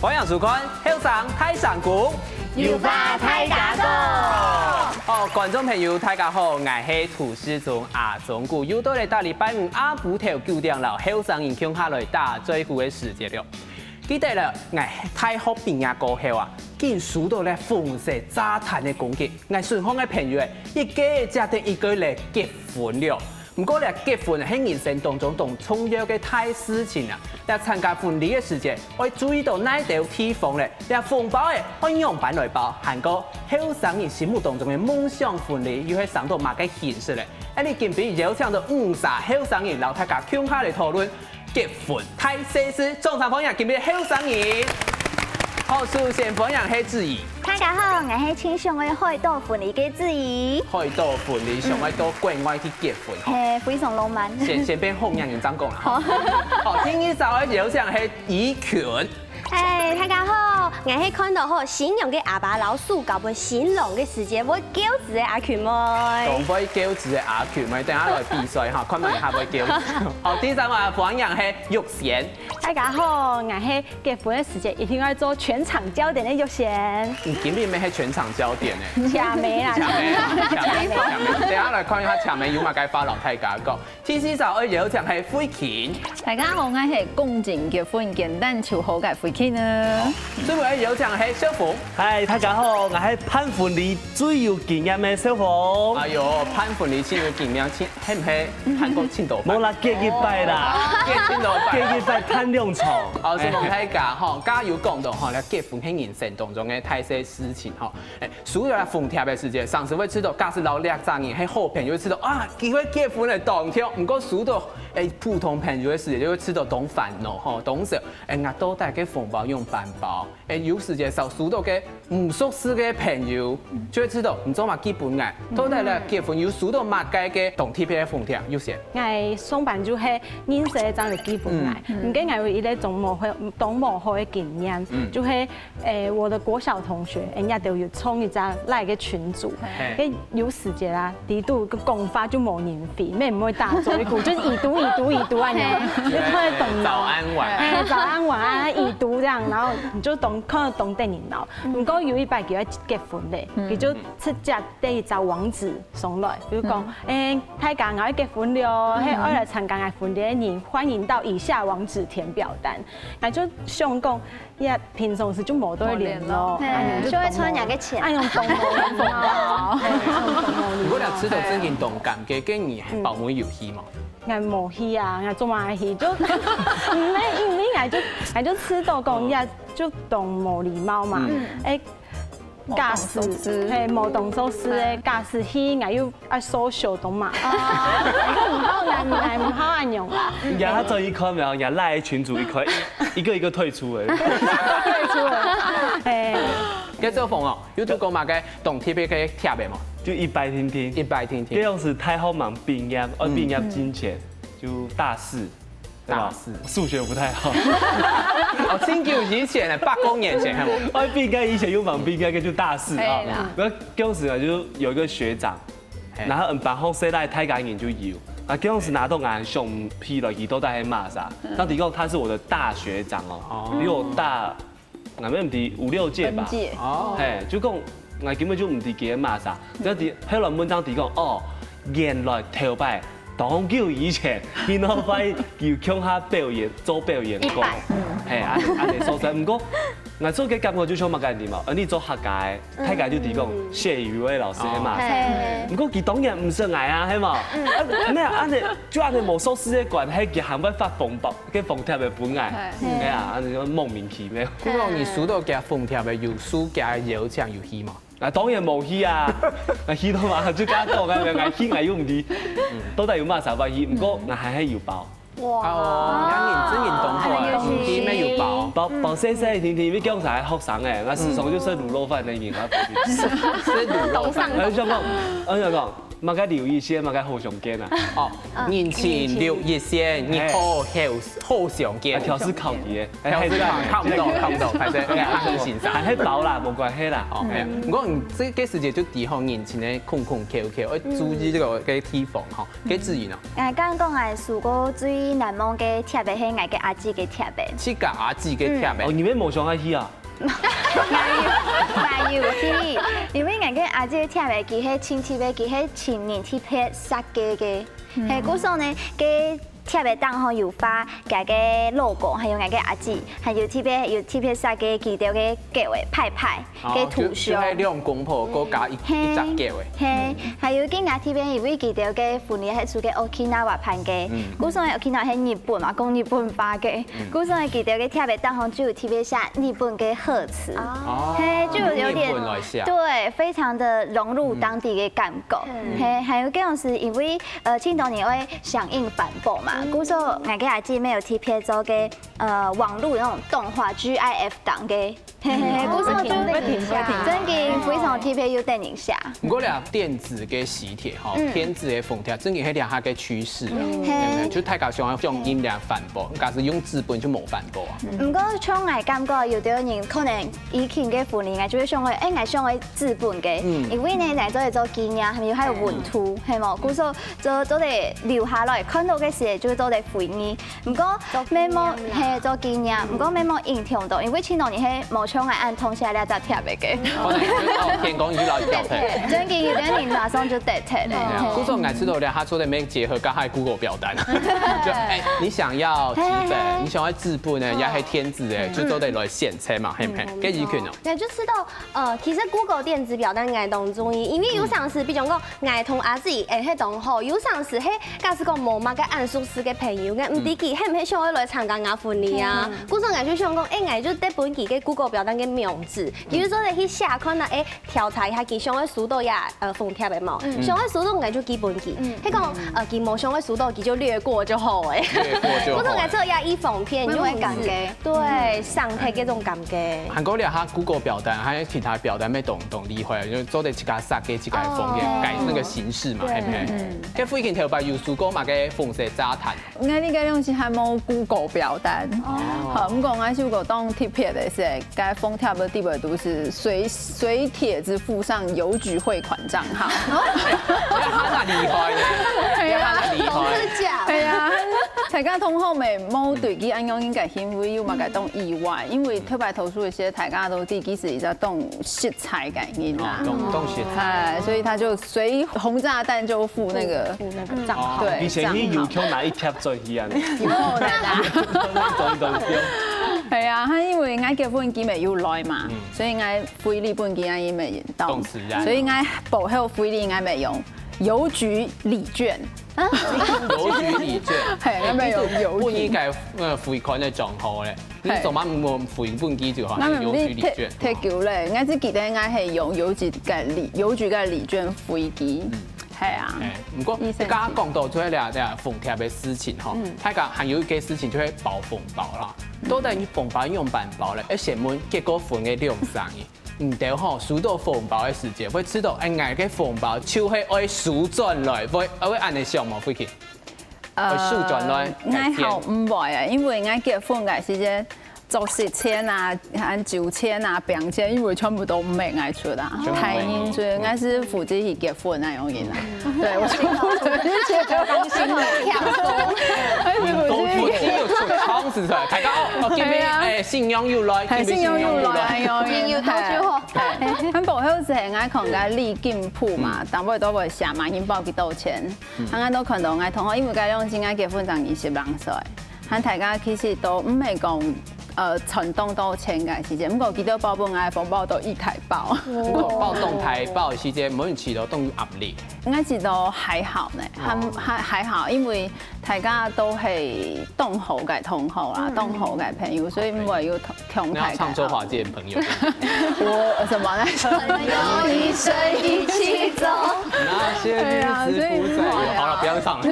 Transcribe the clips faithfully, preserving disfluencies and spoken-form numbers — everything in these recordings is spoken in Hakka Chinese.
歡迎收看《後生大聲公》，有話大家講。哦，觀眾朋友，大家好，𠊎係主持人阿忠牯，又到了逐禮拜五下晡頭九點，摎後生人共下來打嘴鼓个時節了。記得了，𠊎大學畢業過後啊，緊收到了風勢炸彈个攻擊，𠊎身項个朋友欸，一個接等一個來結婚了。 毋過咧，結婚係人生當中當重要个大事情啊！在參加婚禮个時節，愛注意到哪兜地方咧？這紅包仔愛仰般來包？還過後生人心目當中个夢想婚禮又係生到麼个形式咧？𠊎等今晡邀請到五儕後生人，摎大家共下來討論結婚大細事。掌聲歡迎今晡後生人！好，首先歡迎係子怡。大家好，𠊎係盡想愛海島婚禮个子怡。海島婚禮想愛到國外去結婚吼。嘿，非常浪漫。先先變好人正講啦。好，第二儕邀請係怡群。嗨，大家好，𠊎係看到吼新娘个阿爸摎手交分新郎个時節會噭眵个阿群妹。當會噭眵个阿群妹，等下來比賽哈，看覓下會噭眵。好，第三位歡迎係玉仙。大家好，𠊎係結婚个時節一定愛做全場焦點个玉仙。你今晡日乜係全場焦點呢？請問啦，請問啦，請問啦，請問啦。等下來看一下請問有麼个話摎大家講。 第四位邀請係慧琴。大家好，𠊎係講真結婚簡單就好个慧琴啊。最尾邀請係小鳳。嗨，大家好，𠊎係辦婚禮最有經驗个小鳳。哎喲，辦婚禮盡有經驗，盡，係毋係辦過盡多擺？無啦，結一擺啦。結盡多擺。結一擺辦兩場。好，希望大家吼，剛剛有講到吼，這結婚係人生當中个大細事情吼。欸， 收到紅帖个時節，常時會試著，假使摎這隻人係好朋友，會試著啊，佢會結婚个當天，毋過收到欸普通朋友个時節，就會試著當煩惱吼，當愁，欸，𠊎到底个紅包仰般包？欸，有時節少收到个毋熟識个朋友，就會試著毋知麼个分𠊎，到底咧結婚有收到麼个个當特別个紅帖，有無？𠊎上班就係認識个正來分𠊎，毋過𠊎有一個當無好、當無好个經驗，就係 欸，我的國小同學，欸，𠊎兜有創一隻LINE个群組，欸，有時節啊，裡肚个講話就無人回，乜毋會打嘴鼓，就已讀已讀已讀恁樣，就看得懂。早安晚安。欸，早安晚安已讀這樣，然後你就當看得懂等人咯。毋過有一擺佢愛結婚咧，佢就直接帶一隻網址上來，就講，欸，大家𠊎愛結婚了，係愛來參加𠊎婚禮个人，歡迎到以下網址填表單。𠊎就想講， 也平常時就無在聯絡，無聯絡。欸，就會賺人家个錢。哎喲，懂懂懂懂。毋過這試著正經當尷尬，該你包尾有去無？𠊎無去啊，𠊎做麼个去？就，毋係，因為𠊎就，𠊎就試著講，也就當無禮貌嘛。欸，假使，係，無當熟識个，假使去，𠊎又 愛social懂嘛？啊，毋好，𠊎，𠊎毋好恁樣啦。人家他轉一看沒有，人家LINE群組一看，一個一個退出欸。退出欸，欸。該小鳳哦，有讀過麼个當特別个帖仔無？就一擺定定。一擺定定。該當時大學吂畢業，愛畢業進前，就大四。 對吧？大四。數學不太好。哦，盡久以前了，百過年前，係無？愛畢業以前又吂畢業，該就大四啊。係啦。該當時啊，就有一個學長，然後𠊎等班學生來大家人就有，啊，該當時拿到𠊎相片來，佢到底係麼儕？到底講他是我的大學長哦，比我大，𠊎乜毋知五六屆吧。分屆。哦。係，就講𠊎根本就毋知佢係麼儕，只知後來文章知講，哦，原來頭擺 當久以前，佢兩儕有共下表演，做表演過。一擺。係，恁，恁仔所以，毋過，𠊎做个感覺就像麼个你嘛，呃，你做客家个，大家就知講謝宇威老師係嘛。係。毋過佢當然毋識𠊎啊，係嘛？啊，無啊，恁仔，就恁仔無熟識个關係，佢還會發紅包，該紅帖仔分𠊎。係。係啊，恁仔就莫名其妙。聽講你收到佢紅帖仔，有收佢邀請有去無？ 啊，當然無去啊！啊，去到嘛，就跟佢講啊，𠊎去𠊎又毋知，到底有麼儕法去，毋過𠊎還係有包。哇，哦，恁認真認真好啊，還有心機。毋知乜有包。包，包細細定定，因為該當時還學生欸，𠊎時常就食滷肉飯个人，𠊎食滷肉飯。𠊎就想講，𠊎就想講，麼个留一線，麼个好相見啊？哦，人情留一線，你好好好相見。啊，調試考題耶，調試考，考毋到，考毋到，反正哎呀，很欣賞。還係包啦，無關係啦。哦，哎呀，毋過你這个時節就知吼，人情个空空竅竅，愛注意這个个地方吼，該注意呢。哎，剛剛講个，試過最難忘个貼个係𠊎个阿姊个貼个。自家阿姊个貼个。哦，你們無相愛去啊？ 𠊎有，𠊎有去，因為𠊎个阿姊貼个，佢係親戚个，佢係親人特別設計个。係，故所呢，該貼个頂項有畫佢个老公，還有𠊎个阿姊，還有特別有特別設計佢兜个狗个派派个圖像。哦，就就係兩公婆各加一一隻狗个。係，還有今日特別因為佢兜个婚禮係住个Okinawa辦个，故所Okinawa係日本嘛，講日本話个。 故所佢兜个貼个頂項就有特別寫日本个賀詞，哦，係，就有點，用日文來寫。對，非常的融入當地的感覺，係，還有這種是因為呃，青島人會響應環保嘛，故所𠊎个阿姊妹有特別做个呃網路那種動畫GIF檔个，係係係，故所就真个非常特別有得人寫。 毋過咧，電子个喜帖吼，電子个紅帖，真个係這下个趨勢啊，對毋對？就大家想愛用音來環保，假使用紙本就無環保啊。毋過像𠊎感覺，有兜人可能以前个婚禮，𠊎就會想愛，哎，𠊎想愛紙本个，因為呢，𠊎做得做紀念，還有還有文圖，係無？故所做做得留下來，看到个時就做得回憶。 毋過，做紀念啦。係，做紀念。毋過，無印象到，因為盡多人係無像𠊎恁痛惜這隻貼个。可能哦，天公已經老一條腿。真个，有兜人馬上就得忒了。故所𠊎知道了，他說的沒結合，剛才Google表單。就哎，你想要紙本，你想要紙本呢，也係電子个，就做得來選擇嘛，係毋係？該一群哦。對，就知道，呃，其實Google電子表單應該當中意，因為有常時，比如講，𠊎同阿姊，哎，係當好，有常時係 假使講無麼个恁熟識个朋友，𠊎毋知佢係毋係想愛來參加𠊎婚禮啊。故所𠊎就想講，哎，𠊎就得分佢个Google表單个網址，佢就做得去寫看啊，哎，調查一下佢想愛收到呀，呃，紅帖个無？想愛收到𠊎就寄分佢。係講，呃，佢無想愛收到，佢就略過就好誒。略過就好。故所𠊎只有一封片，你就毋會尷尬。對，上台這種感覺。還過了，他Google表單還有其他表單，乜當當厲害，就做得自家設計、自家封面，改那個形式嘛，係毋係？ 該最近頭擺有收過麼个紅色炸彈？𠊎呢个東西還無Google表單。好，毋過𠊎收過當特別个係，該紅帖个底背都係水水帖子附上郵局匯款帳號。哎呀，他那厲害呢，哎呀，他那厲害。係啊，大家同學們無對佢恁樣應該行為有麼个當意外，因為頭擺讀書个時，大家都知佢係一隻當實在个人啊。哦，當當實在。哎，所以他就 水紅炸彈就附那個附那個帳號。對，以前你有共拿一貼轉去啊？哦，對啦。對對對。係啊，佢因為𠊎結婚佢乜有來嘛，所以𠊎回禮分佢，佢乜有到。當自然。所以𠊎背後回禮𠊎乜用郵局禮券。郵局禮券。係，𠊎乜用郵局。該呃匯款个帳號咧。 你做麼無回本機就好，還有郵局禮券？太久咧，𠊎只記得𠊎係用郵局个禮，郵局个禮券回機。係啊。哎，毋過你剛剛講到出來了，這紅帖个事情吼，大家還有一個事情就係包紅包啦。到底你紅包用半包咧？愛先問結過婚个兩儕人，你兜吼收到紅包个時節，會知道，哎，𠊎个紅包就係愛收轉來，會會恁樣想無？慧琪？ 呃，收轉來，𠊎好毋會啊，因為𠊎結婚个時節，作息錢啊、還酒錢啊、餅錢，因為全部都毋係𠊎出啊，全部毋係你。大人出，𠊎係負責去結婚那種人啊。對，我就負責去結婚。當心的跳動。哎，我就負責去。都出，都出，大家哦，哦，今天，哎，新娘又來，哎，新娘又來，哎喲，新娘到就好。哎，很不好意思，𠊎看个禮金簿嘛，當尾都會寫嘛，你包幾多錢？ 嗯。啊，𠊎都看到𠊎同學，因為該兩時𠊎結婚正二十零歲，還大家其實都毋係講，呃，賺當多錢个時節，毋過佢兜包分𠊎紅包都一大包。毋過包當大包个時節，無人試到當有壓力。𠊎試到還好呢，還還還好，因為大家都係當好个同學啦，當好个朋友，所以毋會有同 同台。你要唱周華健朋友。我什麼來著？有一生一起走。那些日子不再有。對啊，所以好了，不要唱了。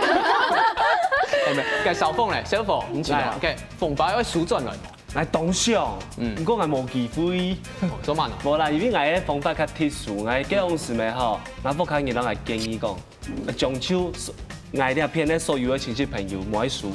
哎，沒有，該小鳳嘞，小鳳，你起來，OK，紅包愛收轉來無？ ，𠊎當想，嗯。毋過𠊎無機會。哦，做麼个呢？無啦，因為𠊎个方法較特殊，𠊎該當時咩吼，𠊎屋下人摎𠊎建議講，將就𠊎這片个所有个親戚朋友莫愛收。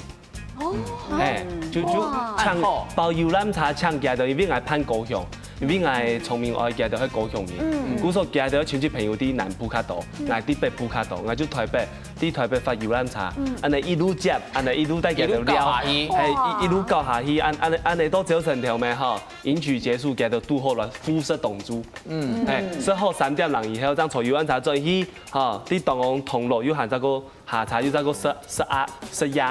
哦。嘿，就，就哇。請，包遊覽車請佢兜，因為𠊎辦高雄，因為𠊎聰明愛佢兜係高雄人。嗯。故所佢兜親戚朋友在南部較多，嗯。𠊎在北部較多，𠊎就台北，在台北發遊覽車，嗯。恁樣一路接，恁樣一路帶佢兜尞，一路搞下去。嘿，一，一路搞下去，恁，恁樣，恁樣到朝晨頭咩吼，迎娶結束，佢兜堵好來，服侍同住。嗯。嘿，食好三點零以後，正坐遊覽車轉去，吼，在東港銅鑼又還再過 下車又再過食，食啊，食夜。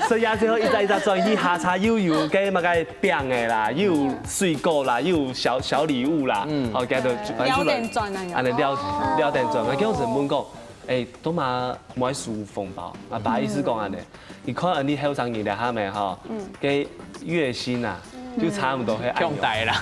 食夜之後一隻一隻轉去下車，又有該麼个餅仔啦，又有水果啦，又有小，小禮物啦。嗯。好，佢兜就，反正就來，尞等轉啊，恁樣尞，哦。尞等轉。𠊎叫人問講，欸，做麼个莫愛收紅包？啊，爸意思講恁樣，你看恁樣後生人這下咩吼，嗯。該月薪啊，就差不多係恁樣。強大啦，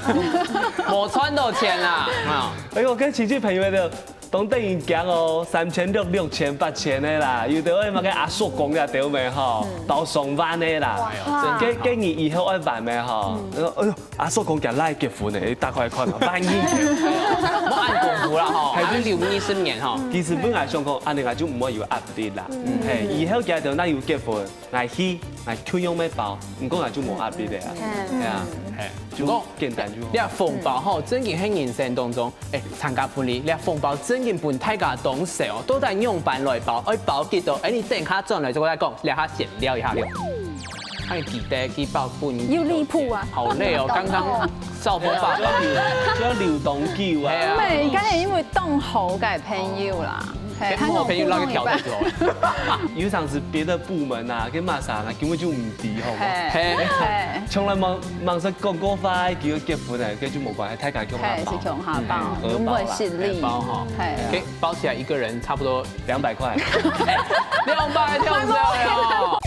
無賺到錢啦，啊。哎喲，該親戚朋友个 當得人驚哦，三千六、六千、八千个啦，有兜愛麼个阿叔公這兜咩吼，嗯。到上萬个啦。哇。該，該你以後愛還咩吼？嗯。哎喲，阿叔公佢倈結婚呢，你打開看啊，萬一。莫恁功夫啦吼，還有二十年吼。其實本來想講，恁樣𠊎就毋會有壓力啦。嗯。嘿，以後佢兜若有結婚， 𠊎去，𠊎共樣愛包，毋過𠊎就無壓力个啊。嗯。係啊，嘿，就簡單就好。毋過，這紅包吼，正經係人生當中，欸，參加婚禮，這紅包正經分大家當愁哦，到底仰般來包，愛包幾多？欸，你等下轉來再過來講，這下先尞一下尞。還記得去包分，有離譜啊。好累哦，剛剛少峰爸爸。就要留當久啊。係啊。毋係，可能因為當好个朋友啦。 嘿，結果朋友那個條件就好了。有常時別的部門啊，跟麼儕啊，根本就毋知，好無？嘿，嘿。嘿。從來無，無識講過話，結果結婚了，跟就無關係，大家共下包。嘿，係共下包，嗯，荷包啦，毋會失禮。荷包哈。嘿。OK，包起來一個人差不多兩百塊。兩百，太少了哦。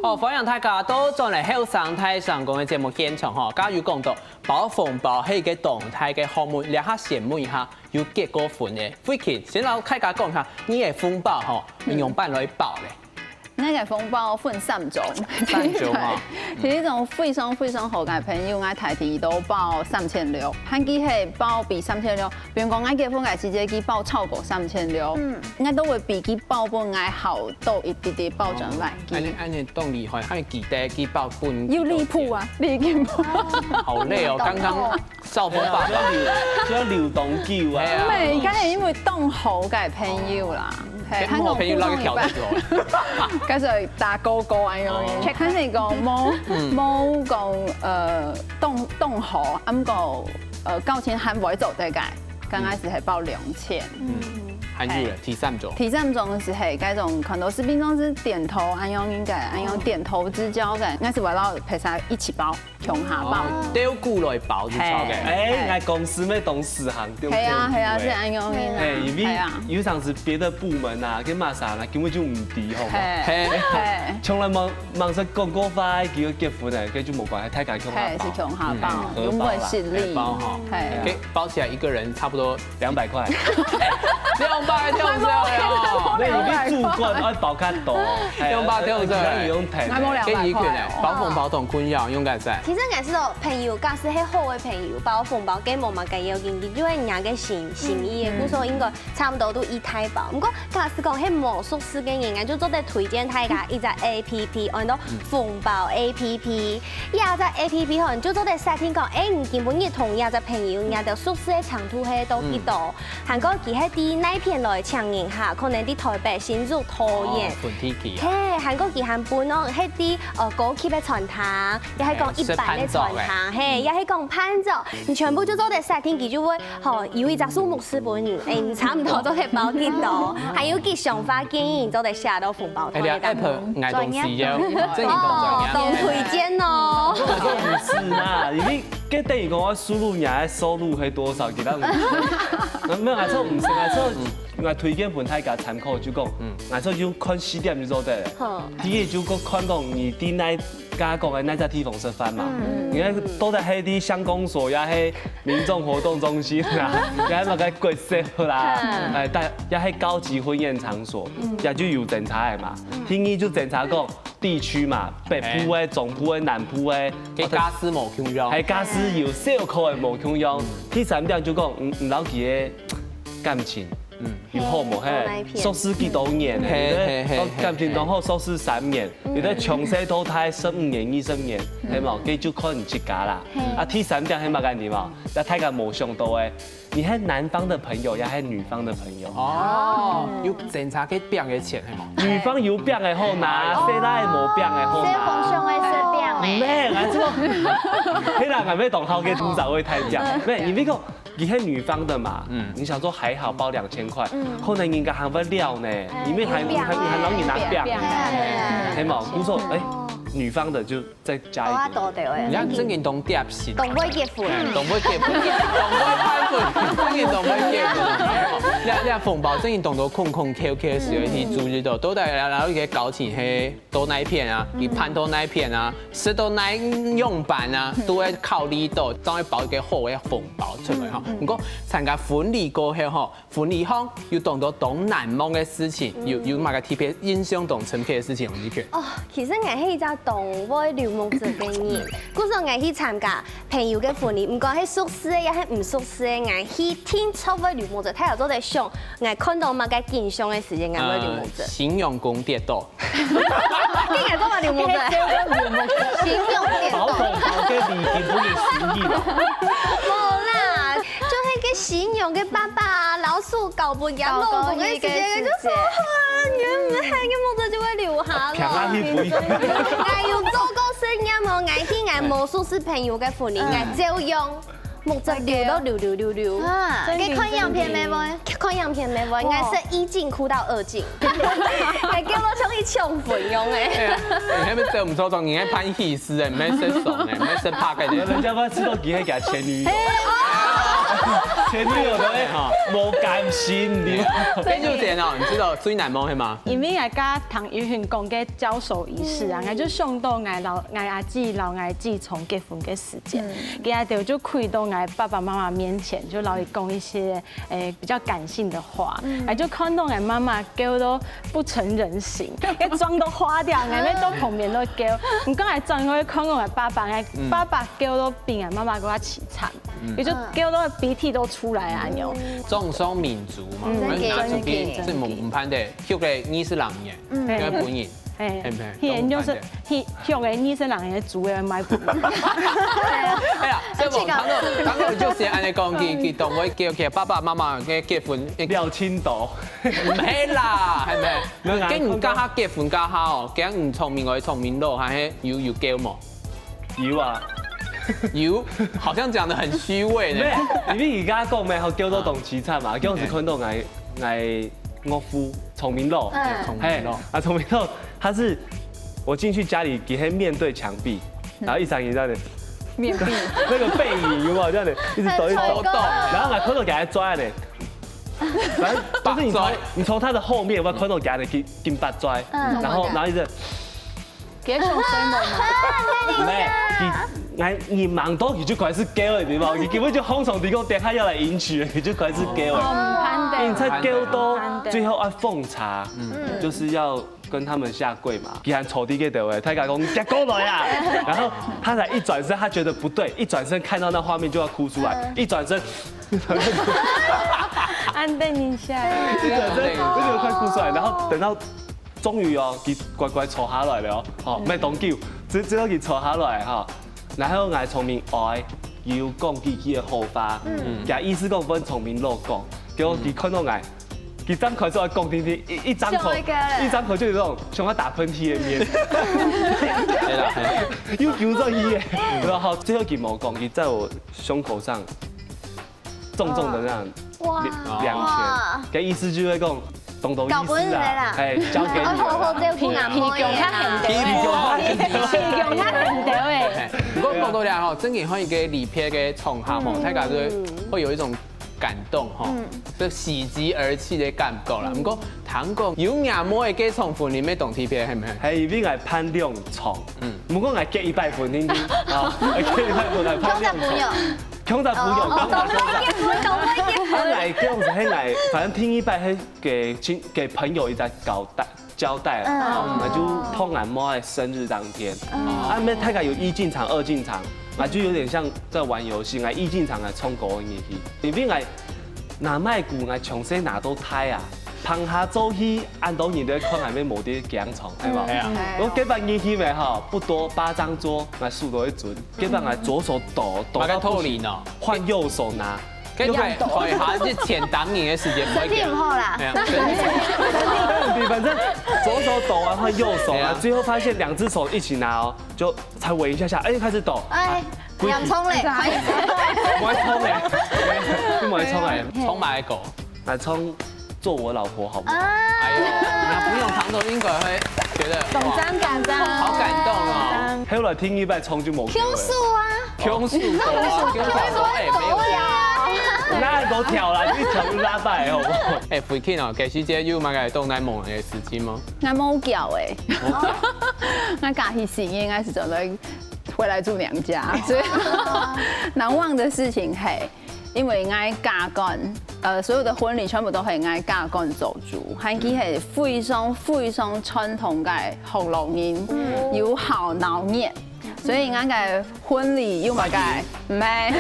好，歡迎大家倒轉來後生大聲公个節目現場吼，剛剛有講到 包紅包係一個當大个項目，這下先問一下有結過婚个，慧琴，先摎大家講一下，你个紅包吼，嗯。仰般來包咧？𠊎个紅包分三種。三種啊。第一種非常非常好个朋友，𠊎大體都包三千六，還佢係包比三千六，比如講𠊎結婚个時節，佢包超過三千六，嗯。𠊎都會比佢包分𠊎好多一滴滴，包轉來。哦，恁樣，恁樣當厲害，還記得佢包分有離譜啊，離譜。好累哦，剛剛 少峰爸爸。就要留，就要留當久啊。係啊。毋係，可能因為當好个朋友啦。哦。嘿，跟好朋友那個條件就好了。還講一半一半。該係打勾勾恁樣。哦。看係講無，嗯。無講，呃，當，當好，啊，毋過，呃，交情還會做得个，剛開始係包兩千。嗯。還有咧，嘿。第三種。第三種係，嘿，該種可能係平常時點頭，恁樣應該，恁樣點頭之交个，應該係圍繞陪他一起包。 共下包。哦，鬥鼓來包就著个。嘿。哎，𠊎公司乜當時行鬥鼓个。係啊，係啊，係恁樣个啊。哎，因為係啊。有常時別的部門啊，跟麼儕啊，根本就毋知，好無？嘿。嘿。嘿。從來無，無識講過話，結果結婚了，該就無關係，大家共下包。嘿，係共下包，嗯，荷包啦，永遠失禮。荷包哈。嘿。OK，包起來一個人差不多 兩百塊。兩百，太少了哦。該你比主管愛包較多，兩百，太少了。哎，你用談的。還無兩百塊哦。該你一個人包紅包當困擾，仰結煞？其實𠊎係講朋友，假使係好个朋友，包紅包，該無麼个要緊，佢就係人家个心，心意个，嗯。故所應該差不多都一大包。毋過，假使講係無熟識个人，𠊎就做得推薦大家一隻A P P，安到紅包A P P。 這隻A P P吼，你就做得設定講，哎，你今晡日同這隻朋友，你兜熟識个程度係到幾多？嗯。還過佢係在哪片來請人客，可能在台北、新竹、桃園。哦，分地區啊。嘿，還過佢還分哦，係在，呃，高級个餐廳，也係講一般个餐廳，嘿，食飯桌个。嘿，也係講飯桌，你全部就做得設定，佢就會 吼，有一隻數目是分你，哎，你差毋多做得包幾多，還有佢想法建議，你做得寫到紅包袋當中。哎，這app𠊎當需要，專業。真个當專業。哦，當推薦哦。這種毋係啦，因為該等於講𠊎輸入你个收入係多少，其他毋係。沒有，還係毋係，還係，𠊎推薦分大家參考，就講，嗯，𠊎說用看時點就做得了。好。第一就講看講你在哪，剛剛講个哪隻地方食飯嘛，嗯。你看到底係在鄉公所，也係民眾活動中心啦，也係麼个國小啦，嗯。哎，但也係高級婚宴場所，嗯。也就有精差个嘛。嗯。第二就精差講地區嘛，北部个、嗯。中部个、南部个，个家私無共樣。係家私有小可个無共樣。嗯。第三點就講，嗯，嗯，摎佢个感情。 嗯。有好無？嘿，有哪一片？熟識幾多年？嘿，嘿，嘿，哦，嘿，感情當好，嘿。熟識三年，嗯。有个從細到大十五年、二十年，嗯。係無？該就看你自家啦。嘿。啊，第三點係麼个你嘛？該大家無想到个，你係男方的朋友，也係女方的朋友。哦，有精差个餅个錢，係無？女方有餅个好拿，哦。細倈無餅个好拿。細風箱个食餅个。毋係，啊，這個，嘿啦，𠊎們同好个主早會太講，嗯。毋係，因為講 你係女方的嘛，嗯。你想說還好包兩千塊，嗯。可能人家還會料呢，哎，因為還，有餅還，還摎你拿餅呢，哎，哎，哎。係無？故所，哎，女方的就再加一點。哦，多的哎。你看，正經當貼心。當會結婚。嗯，當會結婚，當會辦婚，正經當會結婚。你看，你看紅包正經當多空空缺缺，所以去注意到，到底然後一個交情係 到哪片啊，嗯。佢辦到哪片啊，食到哪樣板啊，嗯。都會考慮到，當然包一個好个紅包出來哈。嗯，嗯。毋過參加婚禮過後吼，婚禮項有當多當難忘个事情，嗯。有，有麼个特別印象當深刻个事情，王志權？哦，其實𠊎係一隻當會流目汁个人，故所𠊎去參加朋友个婚禮，毋管係熟識个也係毋熟識个，𠊎去定著會流目汁。大家做得想，𠊎看到麼个景象个時間，𠊎會流目汁。呃，新娘公跌倒。 今日做麼个流目汁？形容點。包紅包个禮金不是心意嘛？無啦，就係个新娘个爸爸啊，老鼠搞不一樣，老公个時間就說，啊，你們還有目汁就會流下來。強啊，你不一樣。𠊎有做過實驗哦，𠊎去𠊎魔術師朋友个婚禮，𠊎照樣 目汁流到流流流流。啊，真的，該看影片無？真的。看影片無？哇。𠊎係一進哭到二進，還叫𠊎像去搶粉樣欸。哎呀，你還沒走，我們說說，你還拍戲師欸，沒食爽欸，沒食怕感覺。人家不知道你還給他前女友，前女友都會哈，無甘心的。跟你講哦，你知道最難忘係麼个？因為𠊎剛剛聽玉雲講个交手儀式啊，嗯。𠊎就想到𠊎摎，𠊎阿姊摎𠊎姊從結婚个時 間。嗯。佢兜就跪到𠊎爸爸媽媽面前，就摎佢講一些，誒，比較感性的話。嗯。哎，就看到𠊎媽媽噭到不成人形，該妝都花掉，𠊎妹到旁邊都噭。毋過𠊎轉過去看到𠊎爸爸，𠊎爸爸噭到比𠊎媽媽更加淒慘，嗯。佢就噭到鼻涕都出來啊，恁樣。嗯。中上民族嘛，嗯。拿出去，真的，真的。這麼毋盼得，畜个二十零年，嗯。該本人。 嘿，係毋係？去研究室，去，去个醫生人个煮个買飯。哎呀，這種，當然，當然就是恁樣講，佢，佢當會叫，叫爸爸媽媽个結婚，哎，表情都。毋係啦，係毋係？無啦，跟你家下結婚家下哦，跟你聰明个聰明佬，還係有，有噭無？有啊。有，好像講得很虛偽呢。無，因為佢家講咩，好噭到當淒慘嘛，噭是看到𠊎，𠊎岳父聰明佬，嗯。嘿，聰明佬。啊，聰明佬 他是，我進去家裡，佢係面對牆壁，然後一閃一閃的，面壁。那個背影有沒有這樣的，一直抖一直抖，很成功。然後還看到佢還抓呢，反正就是你從，你從他的後面，我看到佢的金，金髮抓，嗯。然後，然後一直，給小生的嗎？沒，你，哎，你忙到你就開始噭了，你知道嗎？你根本就哄上帝講，等下要來迎娶了，你就開始噭了。哦，毋盼得。你才噭到最後要奉茶，嗯。就是要 跟他們下跪嘛。佢還坐在該位，大家講：「你過來啊！」然後他才一轉身，他覺得不對，一轉身看到那畫面就要哭出來，一轉身，一轉身，安定一下。一轉身，我就快哭出來。然後等到終於哦，佢乖乖坐下來了哦，哦，沒多久，只，只要佢坐下來哈，然後𠊎聰明愛，有講幾句个好話，嗯，佢意思講分聰明佬講，結果佢看到𠊎，佢張開始愛講定定，一，一張口，笑一個嘞。一張口就有那種像要打噴嚏的面，係啦，係啦。又噭轉去耶，然後最後佢無講，佢在我胸口上重重的那樣哇兩拳，佢意思就係講，懂懂意思搞不定了啦啦，哎，交給你了啦。好好照顧阿妹皮皮強較啦。現代，皮強較現代誒。哎，不過講到這吼，真的換一個禮拜个場合吼，大家都會有一種感動吼，嗯。就喜極而泣个感覺啦。嗯。毋過聽講有若妹个該場婚禮乜當特別，係毋係？係，因為𠊎辦兩場，嗯。毋過𠊎結一擺婚，你，啊，𠊎結一擺婚，𠊎辦兩場。共隻朋友。共隻朋友，哦，哦，共隻朋友。懂了，懂了。𠊎講係𠊎，反正第一擺係給親，給朋友一個交代， 交代啦，嗯。𠊎就碰𠊎妹个生日當天。嗯。啊，該大家有一進場、二進場，𠊎就有點像在玩遊戲，𠊎一進場來唱歌个遊戲。因為𠊎拿麥克，𠊎從細拿到大啊，棚下做戲，恁多人都看𠊎乜無在該場，係無？嗯。係啊。𠊎該擺遊戲乜吼，不多，八張桌，𠊎輸到一準，該擺𠊎左手抖，抖到不行，馬上脫離呢。換右手拿。 該台，台下一前當年个時間，身體毋好啦。哎呀，身體。反正左手抖完換右手啊，哎呀。最後發現兩隻手一起拿哦，就才穩一下下，哎，開始抖。哎，啊，仰衝咧，開始。毋會衝咧，毋會衝咧。衝哪一個？來衝做我老婆好不好？啊。哎呦，那不用唐總應該會覺得，哇，緊張，緊張。好感動哦。後來第二擺衝就無救了。Q四啊。 Q四啊，Q四啊，哎，沒有。哪有跳啦，你跳就拉敗，好不好？哎，Vicky哦，其實這有麼个當難忘个事情嗎？𠊎無搞哎，𠊎嫁去新營，𠊎係準備回來住娘家，所以難忘的事情係，因為𠊎家官，呃，所有的婚禮全部都係𠊎家官做主，還佢係非常非常傳統个福佬人，有好鬧熱。 所以𠊎个婚禮有麼个？毋係，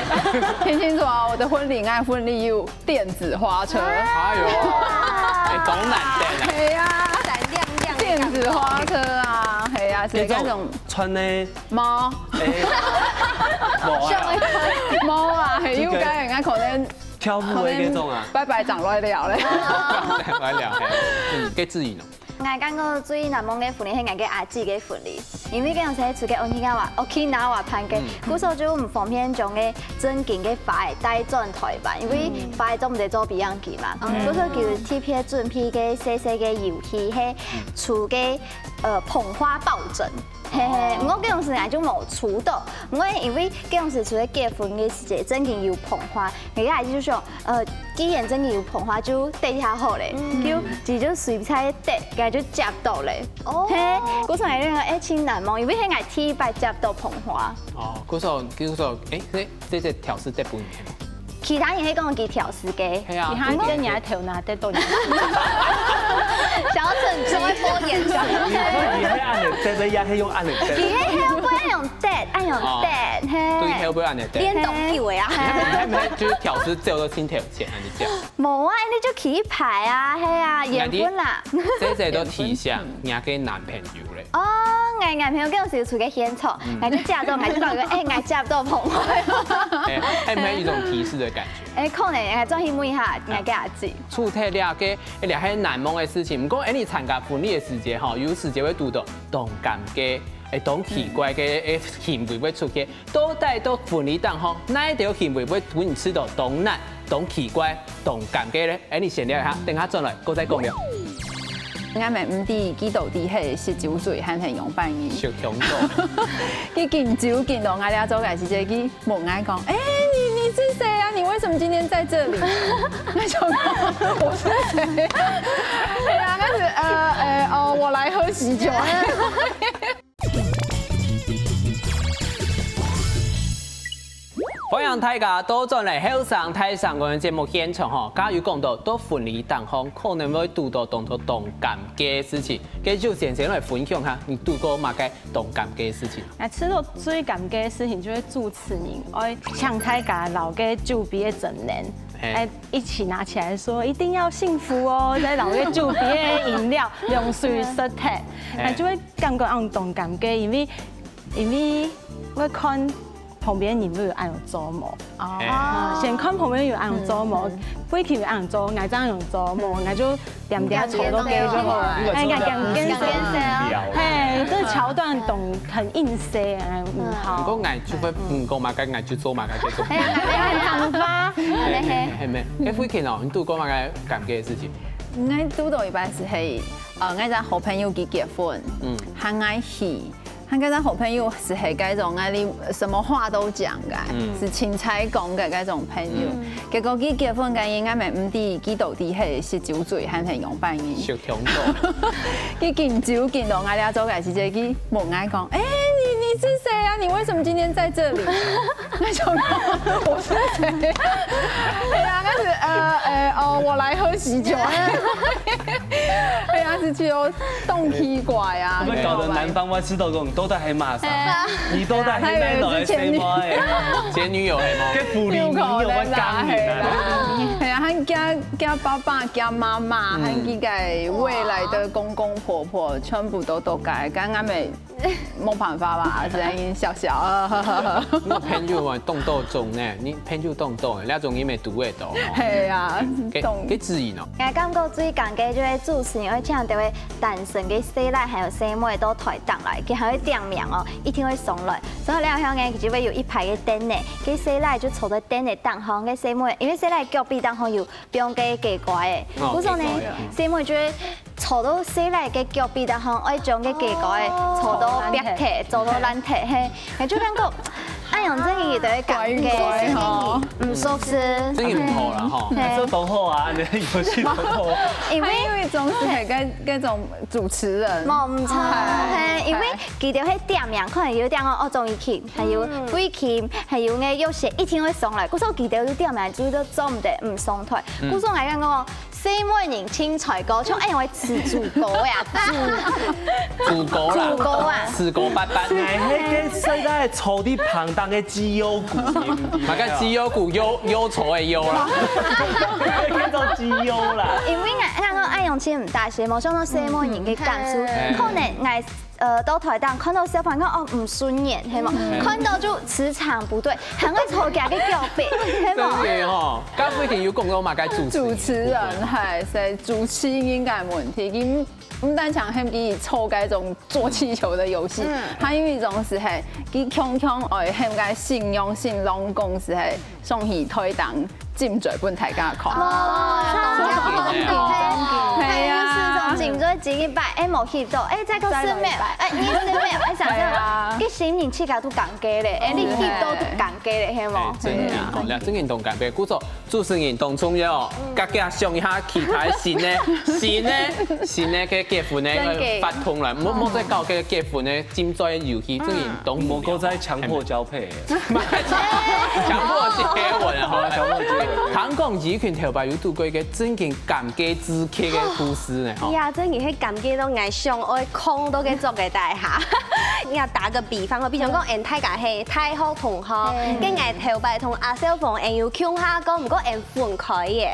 聽清楚哦，我的婚禮，𠊎个婚禮有電子花車。哎呦，哎，當難得啊。係啊，閃亮亮的電子花車啊，係啊，係該種。該種穿呢？無。哎，無啊。無啊，係有个人家可能跳舞的那種啊。可能拜拜掌落了咧。來聊，哎，嗯，該志穎呢？ 𠊎感覺最難忘个婚禮係𠊎个阿姊个婚禮，因為該樣時出去Okinawa，Okinawa辦个，嗯。故所就毋方便將該正經个花仔帶轉台灣，因為花仔做毋得做比樣機嘛，嗯。故所就特別準備个細細个遊戲，係抽个，呃，捧花抱枕。 嘿嘿，毋過該樣時𠊎就無抽到，毋過因為該樣時除了結婚个時節，正經有捧花，人家就想，呃，既然正經有捧花，就得一下好咧，嗯。就，就隨便得，該就接到咧。哦。嘿，故所𠊎就講，哎，盡難忘，因為係𠊎第一擺接到捧花。哦，故所，故所，哎，這，這，這條是得分你的嗎？ 其他人係講佢條絲个。係啊。其他人你還頭那得多。小沈只會播演唱。你，你會恁樣，這，這也係用恁樣。佢係後背用得，愛用得，哦。嘿。對，後背恁樣得。練動作啊。嘿。你，你，你，就是條絲只有先頭前，還是這樣？無啊，你就企一排啊，係啊，緣分啦。這，這都提醒人家个男朋友咧。 哦，𠊎男朋友該時出去獻丑，嗯。𠊎就假裝，𠊎就講一個，哎，𠊎接到捧花。哎，哎，沒有一種提示的感覺。哎，可能，哎，轉去問一下，𠊎个阿姊。除忒了个，哎，這還難忘的事情。毋過，哎，你參加婚禮的時節吼，有時節會堵到當尷尬，哎，當奇怪个，哎，行為會出現。到底到婚禮當中，哪一條行為會分你試到當難、當奇怪、當尷尬咧？ 哎，你先聊一下，等下轉來，過再講了。𠊎乜毋知佢到底係食酒醉還係仰般个。食香棗。佢敬酒敬到𠊎這桌个時節，佢問𠊎講：「哎，你，你是誰啊？你為什麼今天在這裡？」𠊎就講：「我是誰？」哎呀，但是，呃，呃，哦，我來喝喜酒。 歡迎大家倒轉來後生大聲公个節目現場吼，剛剛有講到，到婚禮當中可能會堵到當多當尷尬个事情，該就先生來分享下，你堵過麼个當尷尬个事情？哎，試到最尷尬个事情就係主持人，愛請大家摎該酒杯个斟量，嘿。哎，一起拿起來說一定要幸福哦，再摎該酒杯个飲料用水泅忒，嘿。哎，就會感覺恁當尷尬，因為 因為會看旁邊人有恁樣做無。哦。啊，先看旁邊有恁樣做無，嗯，嗯。背景有恁樣做，𠊎正恁樣做無，𠊎就恬恬坐到該就好了。嗯。哎，該講見識。講見識啊。嘿，這橋段當很應勢，哎，嗯，好。毋過𠊎就會，嗯，講麼个，𠊎就做麼个，就做。哎呀，哎呀，很長發。嘿，嘿，嘿，嘿。哎，慧琴哦，你堵過麼个尷尬个事情？𠊎堵到一擺係，呃，𠊎一個好朋友佢結婚，嗯。喊𠊎去佢个好朋友係該種啊，你什麼話都講个，嗯。係清採講个該種朋友。嗯。結果佢結婚該日，𠊎乜毋知佢到底係食酒醉還係仰般人。食傷多。佢敬酒敬到𠊎這桌个時節，佢問𠊎講：「哎，你，你是誰啊？你為什麼今天在這裡？」那種，我是誰？哎呀，但是，呃，呃，哦，我來喝喜酒啊。哎呀，是就當奇怪啊。會不會搞得男方會知道講，你到底係麼儕？哎。你到底係哪位个細妹？前女友係無？該婦女有關講你啊。哎呀，還驚，驚爸爸，驚媽媽，嗯。還驚个未來的公公婆婆，全部都都該，剛剛沒 無辦法啦，只能笑笑。你朋友啊，當多種呢，你朋友當多，這種你乜堵會到。係啊，該，當。該子怡呢？𠊎感覺最尷尬就係主持人愛請到位單身个細倈還有細妹到台頂來，佢還會點名哦，一定會上來。上來了後呢，佢就會有一排个凳仔，該細倈就坐在凳仔頂項，該細妹，因為細倈腳髀頂項有放个雞胲仔，哦，故所呢，雞胲仔，嗯。細妹就會 坐到細倈个腳髀頂項，愛將个雞胲仔坐到壁忒，坐到爛忒，嘿，𠊎就感覺，哎呀，真个有兜尷尬。怪怪吼。毋熟識。真个毋好啦吼。嘿。這當好啊，你有趣當好。因為還有一種係該，該種主持人。無，毋錯，哎。嘿，因為佢兜係點名，可能有點哦，哦，鍾怡琴，還有嗯。費鈞，還有个有些一定會上來，故所佢兜有點名，就都做毋得毋上台。嗯。故所𠊎感覺 細妹人清採講，像恁樣个自主歌呀，自，自歌啦，自歌啊。自歌八八。哎，那個現在坐在旁邊的績優股，麼个績優股，優，優秀个優啦。叫做績優啦。因為𠊎，𠊎講恁樣其實毋大些，無像到細妹人个感受，嗯。可能𠊎 呃，到台頂看到小朋友，哦，毋順眼，係無？嗯。看到就磁場不對，還會坐佢个腳背，係無？真个吼，剛剛已經有講到嘛，該主持人。主持人，係，係，主持人个問題，佢毋單淨喊佢坐該種做氣球的遊戲，嗯。還有一種係，係，佢強強愛喊該新娘新郎公係，係， 上去台頂尖嘴分大家看。哦，上去，上去，係啊。係啊。係啊，係，係，尖嘴尖一擺，哎，無翕到，哎，再過十秒，再來一擺。哎，二十秒，哎，想想，係啊。佢心情自家都尷尬咧，哎，你翕到都尷尬咧，係無？哎，真个，好，兩種人都尷尬。故所主持人當重要，嗯。大家想一下其他新个，新个，新个个結婚个活動啦，莫，莫再搞个結婚个尖嘴遊戲，這个當無聊。莫再強迫交配。 強迫接吻啊，吼。強迫接吻。聽講怡群頭擺有堵過一個真經尷尬至極个故事呢，吼。哎呀，真經係尷尬到𠊎想愛囥到該桌个底下。𠊎打個比方吼，比如講，嗯。𠊎大家係大學同學，嗯。該𠊎頭擺同阿少峰𠊎有共下過，毋過𠊎分開个。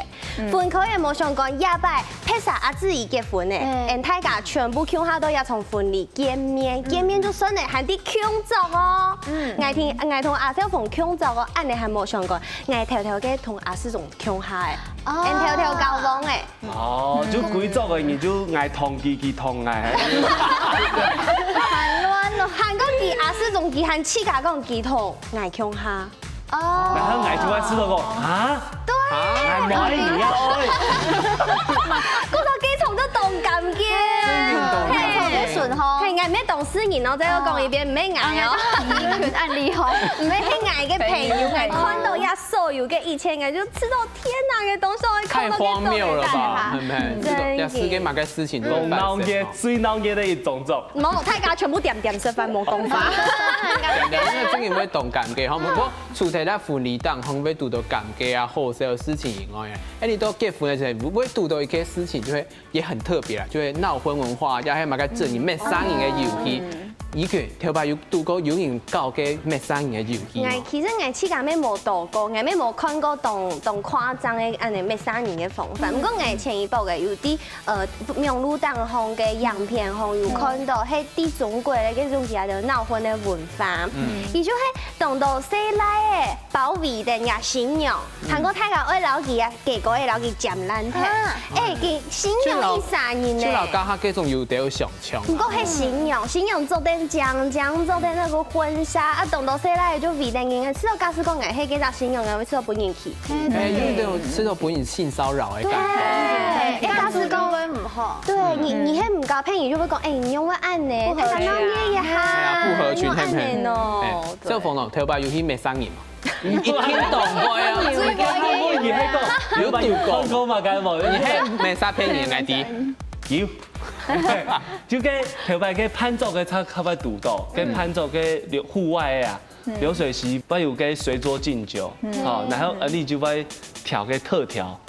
分開个無相干，這擺別儕阿姊結婚呢，嗯。𠊎大家全部共下到這場婚禮見面，見面就算了，還得慶祝哦。嗯。𠊎同，𠊎同阿少峰慶祝哦，恁呢還無相干，𠊎偷偷个同阿世忠共下个，哦。𠊎偷偷交往个。哦，就歸桌个人就𠊎同佢，佢同𠊎。還亂咯。還過佢阿世忠，佢還自家講佢同𠊎共下。 哦。然後𠊎就會試到講，啊？對。啊，𠊎無愛你啊，喂。故所該場就當尷尬。真的當尷尬。係，係，𠊎毋係當事人哦，再過講一遍，毋係𠊎哦。啊，你很厲害。毋係，係𠊎个朋友，𠊎看到這所有个一切，𠊎就知道，天哪，這東西會看到這種感覺。太荒謬了吧，係毋係？嗯。這個，這世界麼个事情都會發生哦。鬧熱，最鬧熱个一種種。無，大家全部恬恬食飯，無講話。因為真个會當尷尬吼，毋過 除忒在婚禮當中會堵到尷尬啊、好笑个事情以外啊，哎，你到結婚个時候，會堵到一個事情，就會也很特別啦，就會鬧婚文化，也還有麼个整人、滅生人个遊戲。嗯。怡群，頭擺有堵過有人搞个滅生人个遊戲嗎？𠊎，其實𠊎自家乜無堵過，𠊎乜無看過當，當誇張个恁呢滅生人个方法。嗯。毋過𠊎前一擺个有在 呃，網路當中个影片吼，有看到，嗯。係在中國个該種其他个鬧婚个文化。嗯。佢就係當多細倈仔包圍等這新娘，嗯。還過大家愛摎佢啊，雞胲仔摎佢佔爛忒。啊。哎，佢新娘一儕人呢。就摎，就摎剛剛該種有兜相像啊。毋過係新娘，新娘著等靚靚，著等該個婚紗，啊，當多細倈仔就圍等佢，試著假使講𠊎係該隻新娘，𠊎會試著分人欺負。哎，有兜試著分人性騷擾个感覺。對。哎，假使講对你，你还唔搞配，你就会讲，哎，你用个按呢，不合群啊。他想要捏一下，哎呀，不合群，你用按呢喏。哎，小凤哦，头发有去没生意嘛？一定懂过呀。有有有有有有有有嘛，该无？你还没啥骗人来的。有，就个头发个潘照个差差不多多，个潘照个户外个啊。 流水席不有个水左敬酒，好，然后呃你就会调个特调，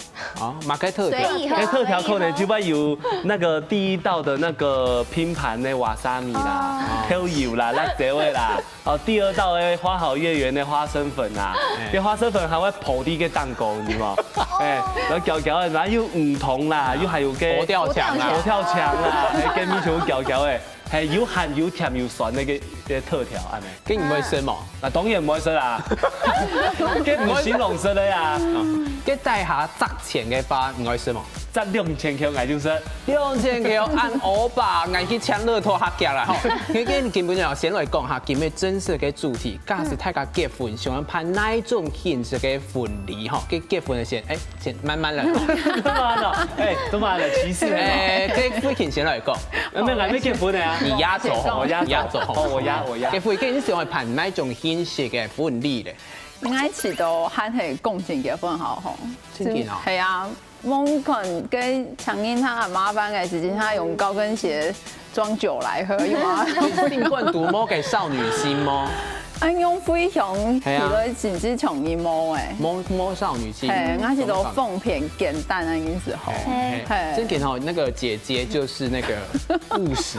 哦，嘛个特调。所以个特调可能就会有那个第一道的那个拼盘的瓦萨米啦，豆油啦，辣椒味啦，哦，第二道的花好月圆的花生粉啦，这花生粉还会铺在个蛋糕，你知道吗？哎，然后攪攪的，然后又五桐啦，又还有个佛跳墙啦，佛跳墙啦，还跟米球攪搅的。 嘿，有鹹有甜有酸个个个特调，安尼。个你毋會食無？那當然毋會食啦，个毋係形容食个啊。个底下值錢个話，你會食無？值兩千塊，𠊎就食。兩千塊，恁歐巴，𠊎去搶樂透較遽啦吼。因為今日根本就先來講下，今日真實个主題，假使大家結婚，想要辦哪一種形式个婚禮吼？个結婚个先，哎，先慢慢來。幹嘛呢？哎，幹嘛呢？歧視。哎，个父親先來講。 那没有，还没结婚的啊。你压轴吼，我压轴，压轴吼。哦，我压，我压。个父亲，你喜欢办哪种形式个婚礼咧？应该是都还系公证结婚好吼。真的哦。系啊，望看个场景他麻烦个事情，他用高跟鞋装酒来喝，有吗？新冠毒魔给少女心吗？哎，用飞翔起来，甚至像你冇哎。冇冇少女心。嘿，那是都奉骗简单的意思吼。 嘿，真的吼，那个姐姐就是那个务实，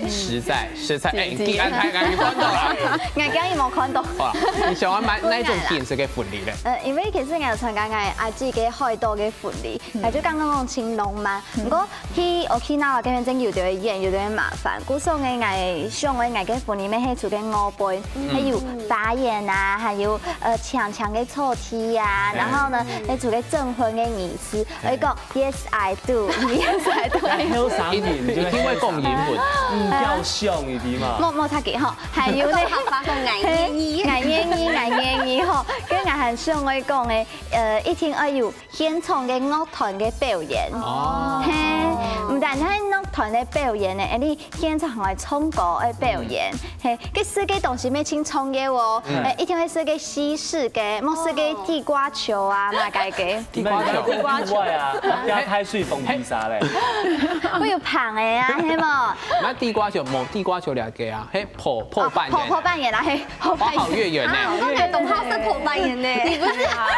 实在，实在，哎，姐姐。你安排，哎，你看到了。我今日没看到。好啦，你想要买哪一种形式个婚礼咧？呃，因为其实我有参加我阿姊个海岛个婚礼，我就刚刚讲青龙嘛。不过去Okinawa这边真有点远，有点麻烦。故所个我想个我个婚礼咩，系住个外背，还有花园啊，还有呃长长个草地啊，然后呢，还住个证婚个仪式，我讲 Yes, I do. Yes, I do. 还有啥人？一定会讲英文。嗯，要像一点嘛。莫莫他给吼，还有呢，发讲爱愿意，爱愿意，爱愿意吼，跟俺很顺会讲诶，呃，一定要有现场个乐团个表演。哦。嘿，唔但係乐团个表演呢，你现场还唱歌个表演，嘿，个四个东西没清唱个哦，哎，一定会是个西式个，莫是个地瓜球啊，嘛个个。 地瓜球。地瓜球啊，加开水封披萨嘞。我有胖的啊，系无？那地瓜球，无地瓜球了个啊，嘿，破破半圆。破破半圆啦，嘿，破半圆。花好月圆呢。啊，我感觉董浩是破半圆呢。你不是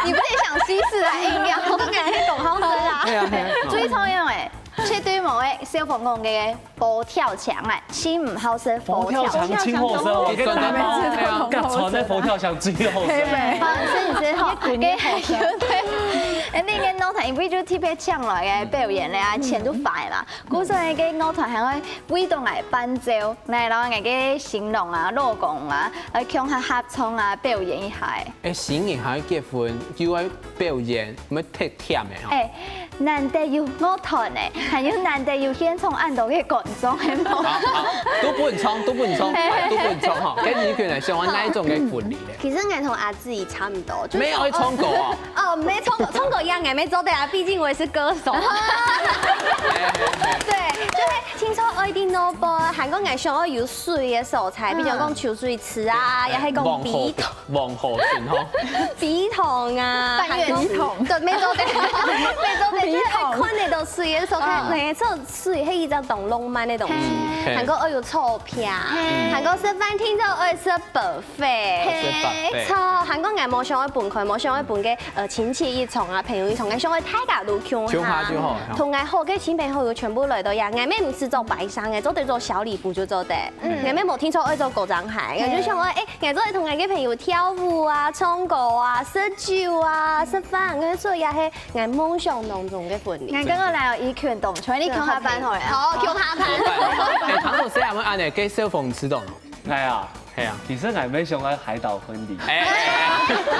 你不是想西式啊，硬要，我感觉董浩是啊。对啊，对啊。最重要哎，绝对无个小凤公个 佛跳墙啊，请毋好食佛跳墙。佛跳墙真好食哦，我跟大家讲，甲川的佛跳墙最好食。好，所以说吼，个对，哎，那个乐团因为就特别抢来个表演咧啊，钱都快啦，故所个乐团还会为到来伴奏，来然后个新郎啊、老公啊，来共下合唱啊，表演一下。哎，新人还要结婚，就要表演，有没有特点的吼？哎， 难得有乐团呢，还有难得有现场恁多个观众，系无？好，好，都不能冲，都不能冲，都不能冲哈。跟你可能喜欢哪一种个婚礼嘞？其实我同阿志也差不多，就是没有会冲狗哦。哦，没冲狗，冲狗一样也没做对啊，毕竟我也是歌手。对，就会听说哦，一定 no 波，韩国人想要有水的所在，比如讲秋水池啊，也系讲 黄河，黄河顺吼。笔筒啊，半月池。对，没错，对，没错，对，就是看得到水的所在，那个水，黑一张懂浪漫的东西。韩国爱有钞票，韩国食饭厅就爱食 buffet。吃 buffet。超，韩国人无想要分开，无想要分个呃亲戚一场啊，朋友一场，想要大家都共下。共下就好。同个好个亲朋好友全部来到呀，俺们不是做白相个，做得做小礼服就做得。俺们无听说爱做狗掌海，俺就想说，哎，俺做得同俺个朋友跳舞啊、唱歌啊、食酒啊、食饭，俺做也系俺梦想当中个婚礼。俺刚刚来到一群动，全力共下班好了。好，共下班。哎，唐老师，俺们按呢给小凤知道了。哎呀，哎呀，其实俺们想要海岛婚礼。哎，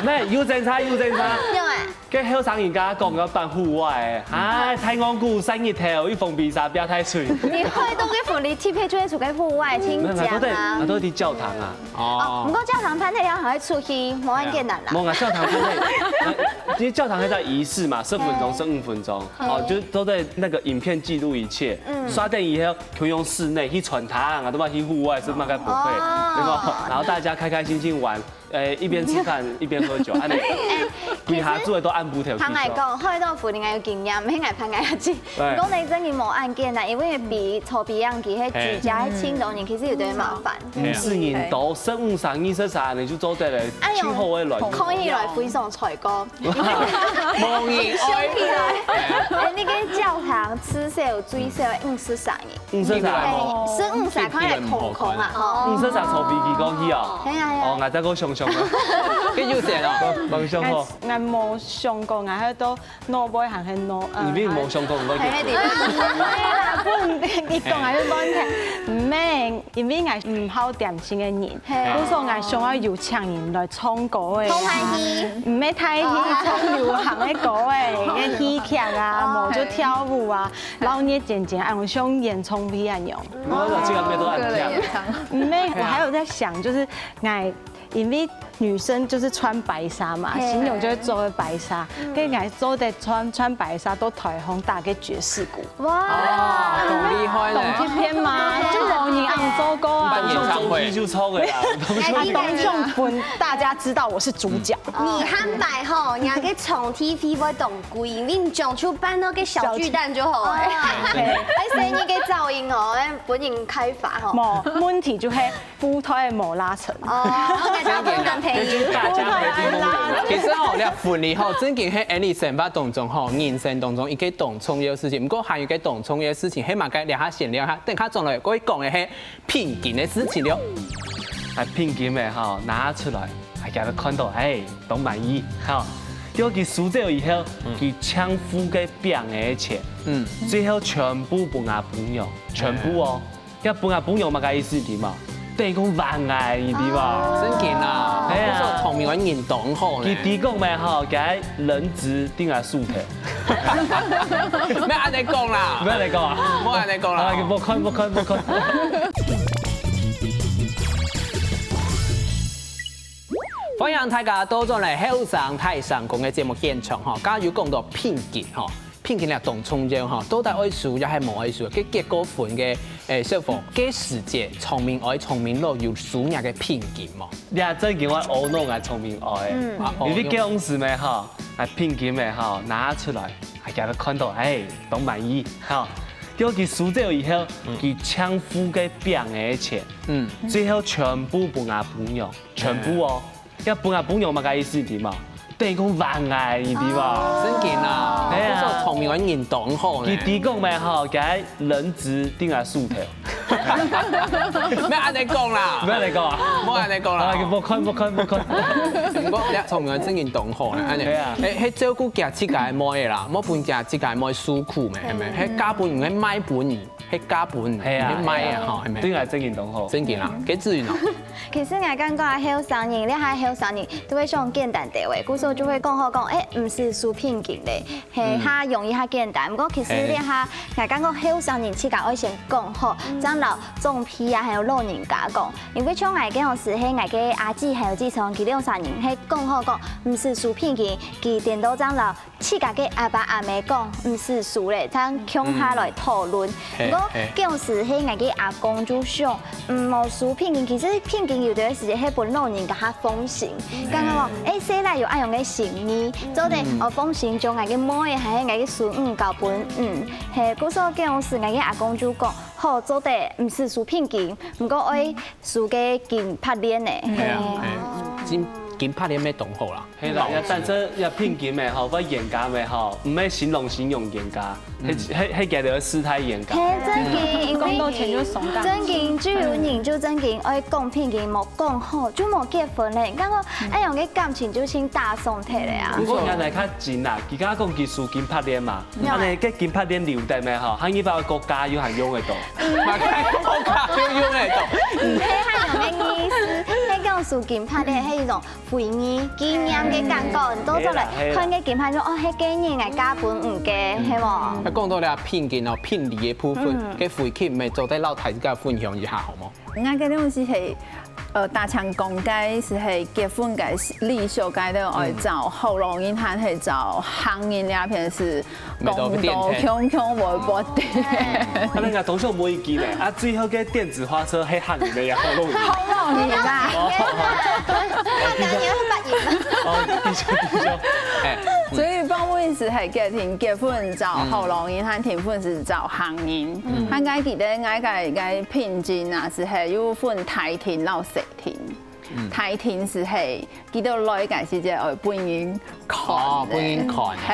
那有争差，有争差。用哎。該後生人家講愛辦戶外，哎，太戇牯，曬日頭，一封披薩，不要太水。你會當个福利特別就係出个戶外，親情啊。那都在教堂啊。哦，不過教堂辦忒了還會出去，無恁簡單啦。無啊，教堂辦忒，其實教堂還在儀式嘛，十分鐘、十五分鐘，哦，就都在那個影片記錄一切。刷掉以後，就用室內去餐廳啊，都嘛去戶外，是嘛該不會，對吧？然後大家開開心心玩， 誒，一邊吃飯一邊喝酒，恁樣，歸下做个都按步調去做。坦白講，好多福利𠊎有經驗，毋係𠊎辦𠊎自己。對。毋過呢，真个無恁簡單，因為比坐飛行機、該居家、該請到人，其實有點麻煩。毋係人多，十五儕、二十儕，你就做得了，哎喲，最好个來。看起來非常衰過。無人愛。想起來，哎，那個教堂至少最少五十儕人。 五十儕。哎，十五儕看起來空空啊，吼。五十儕坐飛機過去哦。係啊，係啊。哦，𠊎再過想想啊。該有錢哦。夢想好。𠊎，𠊎無想過，𠊎還到腦背還係腦，呃，你無想過，毋過結婚。係，係，係。毋係啦，毋係，你講還係亂聽。毋係，因為𠊎毋好點心个人，係。故所𠊎想愛有請人來唱歌个。唱大戲。毋係大戲，唱流行个歌个，个戲劇啊，無就跳舞啊。 老熱煎煎，哎，𠊎像演唱會恁樣。我這個妹都很漂亮。沒，我還有在想，就是𠊎，因為女生就是穿白紗嘛，新娘就會做个白紗，跟𠊎做得穿，穿白紗到台上打个爵士鼓。哇，當厲害咧！當貼片嘛，就無人恁樣做過啊。辦演唱會。就抽个啦，哎，當像分大家知道我是主角。 你坦白吼，人家个場地費會當貴，你將就辦到个小巨蛋就好欸。哎，所以你个噪音哦，哎，分人開罰吼。無，問題就係舞台無拉成。哦，OK，大家分人便宜。大家都已經其實吼，你分你吼，正經係𠊎俚生活當中吼，人生當中一個當重要个事情。毋過還有一個當重要个事情，係麼个？這下先聊下，等下轉來過講个係 聘金个事情了。啊，聘金个吼，拿出來，啊，佢兜看到，哎，當滿意，吼。結果佢收走以後，佢淨付个餅个錢，嗯，最後全部分阿婆娘，全部哦。該分阿婆娘麼个意思，你知無？等於講還𠊎，你知無？正經啊，係啊。不錯，聰明个人當好呢。佢，佢講个吼，該人質定下輸忒。 毋好恁樣講啦。毋好恁樣講啊。毋好恁樣講啦。啊，無看，無看，無看。歡迎大家倒轉來後生大聲公个節目現場吼，剛剛有講到聘金吼，聘金這當重要吼，到底愛收也係無愛收？該結過婚个，誒，小伙，該時節聰明哀、聰明老有收若个聘金無？ 你啊，正經愛阿孬𠊎聰明哀。嗯。啊，你，你結婚時咩吼，啊，聘金个吼，拿出來，啊，佢兜看到，哎，當滿意，吼。結果佢收走以後，嗯，佢淨付个餅个錢，嗯，最後全部分阿婆娘，全部哦。嗯。該分阿婆娘麼个意思，你知無？等於講還𠊎，你知無？正經啊，係啊。不錯，聰明个人當好呢。佢，佢講个吼，該人質定下輸忒。 毋好恁樣講啦。毋好恁樣講啊。毋好恁樣講啦。啊，無看，無看，無看。毋過，你聰明个人正經當好啦，恁樣。對啊。係，係照顧佢自家个妹仔啦，莫分佢自家个妹受苦咩，係無？嗯。係嫁分人，係賣分人，係嫁分人，係啊，係賣啊，係啊。吼，係無？對啊，正經當好。正經啦，該子瑜呢？其實𠊎感覺後生人，這下後生人都會想簡單兜仔，故所就會講好講，哎，毋使收聘金咧。 係，嗯，較容易較簡單。毋過其實這下，係，𠊎感覺後生人自家愛先講好，嗯，正摎長輩啊，還有老人家講。因為像𠊎該央時，係𠊎个阿姊還有姊丈，佢兩儕人係講好講，毋使收聘金，佢顛倒正摎自家个阿爸阿姆講，毋使收咧，正共下來討論。嗯。係，毋過，係，該央時係𠊎个阿公就想， 嗯，無收聘金，其實聘金有个時節係分老人家較放心。嗯。感覺講，哎，細賴有恁樣个心意，做得，嗯，哦，放心將𠊎个妹仔還係𠊎个孫女交分，嗯，係，故所該央時𠊎个阿公就講，好，做得，毋使收聘金，毋過愛收个金項鍊呢。嗯。係啊，係，金，金項鍊乜當好啦。 係啦，也單純也聘金个吼，會冤家个吼，毋係新郎新娘冤家，嗯，係，係，係佢兜个世代冤家。係，正經，因為講到錢就爽到。正經，就有人就正經愛講聘金，無講好，就無結婚咧。你看講，嗯，恁樣个感情就先打散忒咧啊。毋過現在較真啦，佢剛剛講佢收金項鍊嘛，嗯，恁樣該金項鍊留等个吼，下二擺國家又還用得到。嗯。嘛，國家又用得到。毋係恁樣个意思，係講收金牌个係一種回憶、紀念个感覺，你做出來看个金牌就哦，係該日𠊎嫁分你个，係無？啊講到這聘金哦，聘禮个部分，該惠琴也做得摎大自家分享一下，好無？𠊎个東西係，呃，大強講个係結婚个禮俗个，都愛找學老人還係找客人這片係 講到強強會發癲。啊，人家當時無一支咧，啊，最後个電子花車係客人个也好弄。好弄你啦！哦，繼續，繼續。哎，所以報名係係結婚，結婚找學老人，還訂婚係找客人。還該記得𠊎个个聘金啊，係係有分大廳摎細廳。大廳係係 佢兜來个時節愛分人看。哦，分人看。係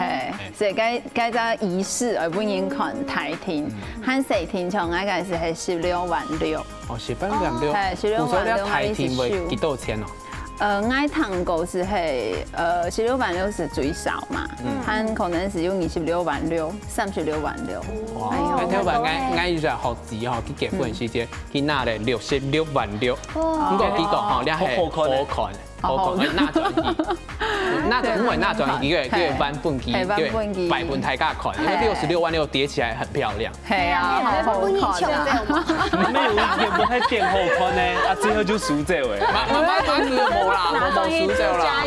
係，所以該該隻儀式愛分人看大廳，還細廳像𠊎个係係十六萬六。哦，十六萬六。係，十六萬六，所以這大廳會幾多錢哦？呃，𠊎聽過係係，呃，十六萬六係最少嘛，還可能係有二十六萬六、三十六萬六。哇，哎喲，那聽完𠊎𠊎一直好奇哦，去結婚時節， 佢拿了六十六萬六。毋過佢講吼，這係好看，好看，哎，拿轉去，拿轉，毋會拿轉去，因為因為搬分佢，因為擺分大家看，因為六十六萬六疊起來很漂亮。係啊，好好看啊！沒有一點不太變好看呢，啊，最後就輸這位。慢慢慢慢就無啦，無輸這啦。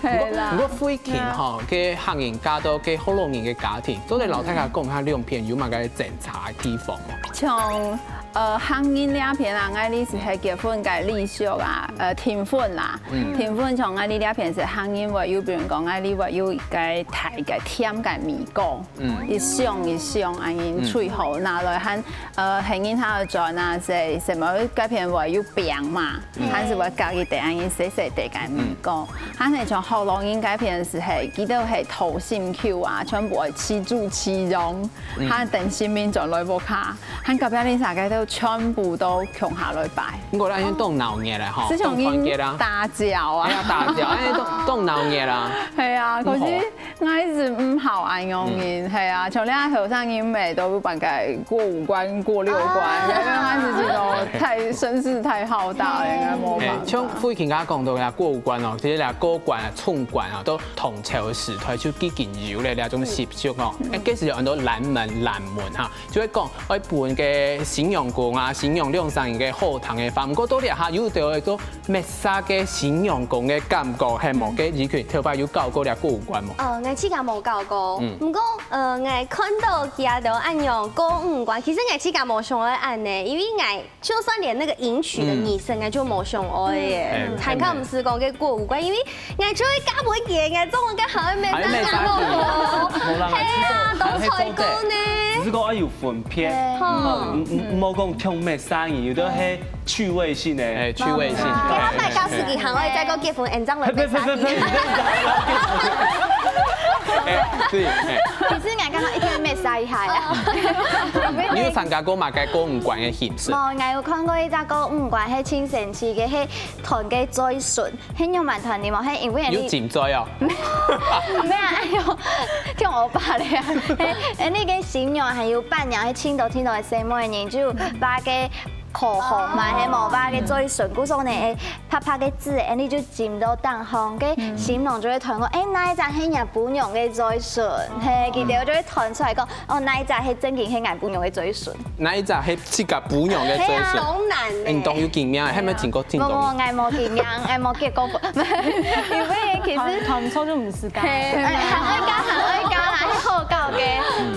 係啦。毋過惠琴吼，該客人嫁到該學老人个家庭，做得摎大家講下兩片有麼个精差个地方無？像 呃，客人這片啊，𠊎俚係係結婚个禮俗啊，呃，訂婚啦。訂婚像𠊎俚這片係客人會有，比如講𠊎俚會有一個大个甜个米糕，一箱一箱恁樣最好拿來還，呃，係人客轉啊，係，係麼个該片會有餅嘛，還係會加一點恁樣細細滴个米糕，還係像學老人該片係係，佢兜係討心臼啊，全部會自主自用。 還等神明轉來屋下，還隔壁鄰舍个都全部都共下來拜。毋過恁樣當鬧熱啦吼，係像當團結啦。打架啊。哎呀，打架，哎，當當鬧熱啦。係啊，可是𠊎係毋好恁樣人，係啊，像你後生人咩，都有辦法過五關、過六關，啊。因為𠊎係覺得太聲勢太浩大了，應該無辦法。哎，像惠琴剛剛講到啦，過五關哦，其實啦，過關啊、衝關啊，都唐朝時代就已經有了這種習俗哦。哎，該時有很多闌門、闌門哈， 就會講，愛分个新娘公啊、新娘兩儕人个好聽个話。毋過到這下有兜个都滅煞个新娘公个感覺，係無？該怡群頭擺有搞過這過五關無？呃，𠊎自家無搞過，毋過呃，𠊎看到佢兜恁樣過五關，其實𠊎自家無想愛恁呢，因為𠊎就算連那個迎娶的儀式，𠊎就無想愛耶。還較毋係講該過五關，因為 𠊎就會嫁分佢，𠊎做麼个還愛滅煞个？無啦，係啊，當衰過呢。只是講愛有分別，吼，毋毋毋好講忒滅煞人，有兜係趣味性个。哎，趣味性。你好歹教自己行，愛再過結婚，恁樣來滅煞佢。哎，對，哎。其實𠊎剛剛一定要滅煞一下呀。你有參加過麼个過五關个形式？無，𠊎有看過一隻過五關，係盡神奇个，係團个最順。 係仰般團呢無？係因為有真濟哦。毋係啊，哎喲，像我爸咧啊，係，哎，該个新娘還有伴娘，係盡多盡多个細妹人，就畫个口紅嘛，係無畫个嘴唇，故所呢，哎，拍拍个字，哎，你就唚到當紅，該新郎就會同講，哎，哪一隻係若餔娘个嘴唇，係，佢兜就會傳出來講，哦，哪一隻係正經係𠊎餔娘个嘴唇。 哪一隻係自家餔娘个嘴唇？係啊，當難呢。運動有經驗，係毋係經過運動？無，無，𠊎無經驗，𠊎無結過婚。因為其實團團錯就毋係㗎。係，哎，還愛教，還愛教啦，係好教个。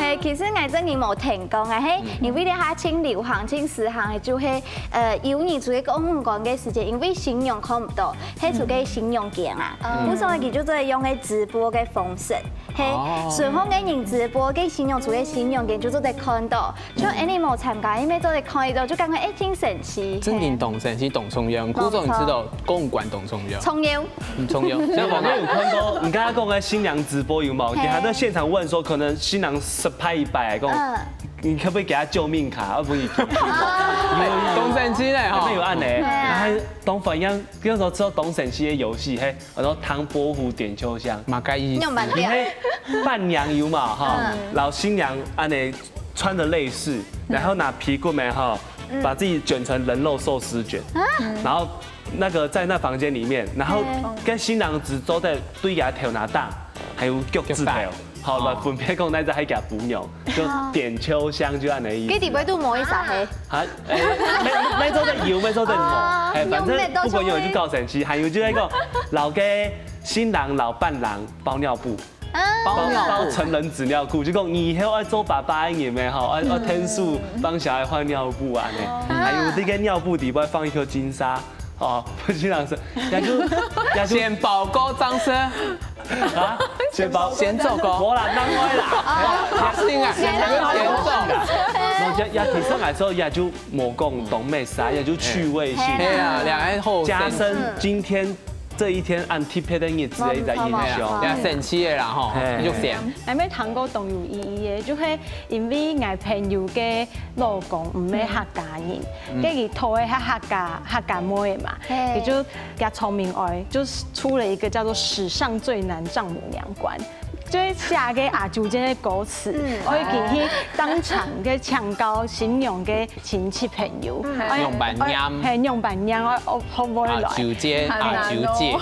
係，其實𠊎真个無聽過，𠊎係因為這下盡流行、盡時行个，就係，呃，有人出去講五官个時間，因為新娘看毋到，係出去新娘間啊，故所佢就做用个直播个方式。 係，順風个人直播，个新娘出个新娘間就做得看到，像恁呢無參加，因為做得看得到，就感覺哎，真神奇。真正當神奇，當重要。故所你知道，公關當重要。重要。很重要。像我們有看到，你剛剛講的新娘直播有沒有？係。給他在現場問說，可能新郎十拍一百，講，嗯。你可不可以給他救命卡？要不然你當神奇嘞哈。那有按呢，對啊。然後還當反應，比如說知道當神奇的遊戲，嘿， 然後唐伯虎點秋香，麼个意思？你係伴娘有嘛哈，然後新娘恁呢穿著類似，然後拿皮骨梅哈，把自己捲成人肉壽司捲，然后那个在那房间里面，然后跟新郎子坐在对牙头那档，还有腳趾头，好了，分别讲那只还假不牛，就点秋香就按呢意思。佢底背都摸一下嘿，啊，哎，没没做得有，没做得有，哎，反正不管有就告神奇，还有就那个老给新郎老伴郎包尿布。 包尿布，包成人纸尿裤，就讲以后要做爸爸的人们哈，要要天数帮小孩换尿布啊呢，还有这个尿布底部要放一颗金沙，哦，不是这样子，也就也就先包过张生，啊，先包先做过，我啦，当然啦，好心啊，先做，我觉得也提上来之后也就没讲懂没啥，也就趣味性，哎呀，两岸后加深今天这一天按特别的日子的一个印象。要生气的啦吼，你就先。还没谈过懂有意义的，就会因为我朋友个老公毋係客家人，跟佢討个係客家客家妹嘛，佢就佢聰明愛，就是出了一个叫做史上最难丈母娘关。 就係寫个阿舅姐个歌词，我已經去當場个請教新娘个親戚朋友，仰般念，係仰般念，我我好唔好來？阿舅姐，阿舅姐，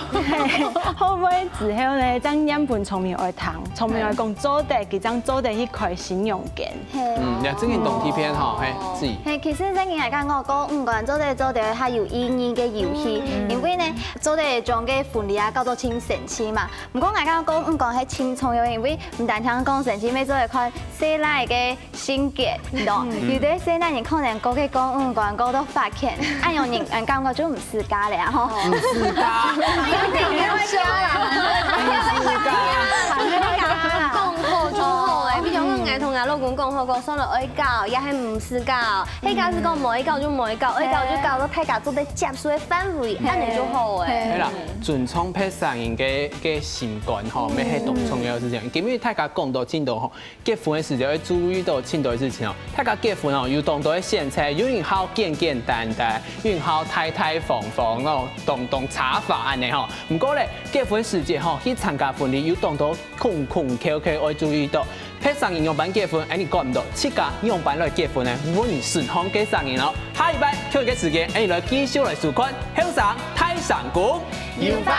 好唔好之後呢？正念分聰明愛聽，聰明愛講做得，佢正做得去開新娘間。嗯，你看这个懂题篇哈，嘿，自己。嘿，其实正经来讲，我讲五官做得做得，它有意义个游戏，因为呢，做得将个婚礼啊搞到真神奇嘛。毋过来讲讲五官还真重要，因为毋单单讲神奇，要做得看細倈个性格，你懂？有的細倈人可能过去讲五官过到发现，哎哟，人人感觉就毋自家了吼。自家，讲好就好哎，比如讲，我同我老公讲好，讲算了，愛搞，也还毋使搞。 佢假使講無愛搞就無愛搞，愛搞就搞到大家做得接受个範圍，恁樣就好哎。係啦，尊重別儕人个个心肝吼，乜係當重要个事情。今日大家講到盡多吼，結婚个時節要注意到盡多个事情哦。大家結婚哦，有當多个選擇，有人好簡簡單單，有人好大大方方哦，當當奢華恁樣吼。毋過咧，結婚時節吼，去參加婚禮有當多 空空竅竅愛注意到，別儕人仰般結婚，恁樣管毋到，自家仰般來結婚呢？問順風个儕人哦。下禮拜同一个時間，恁樣來繼續來收看《後生大聲公》，有話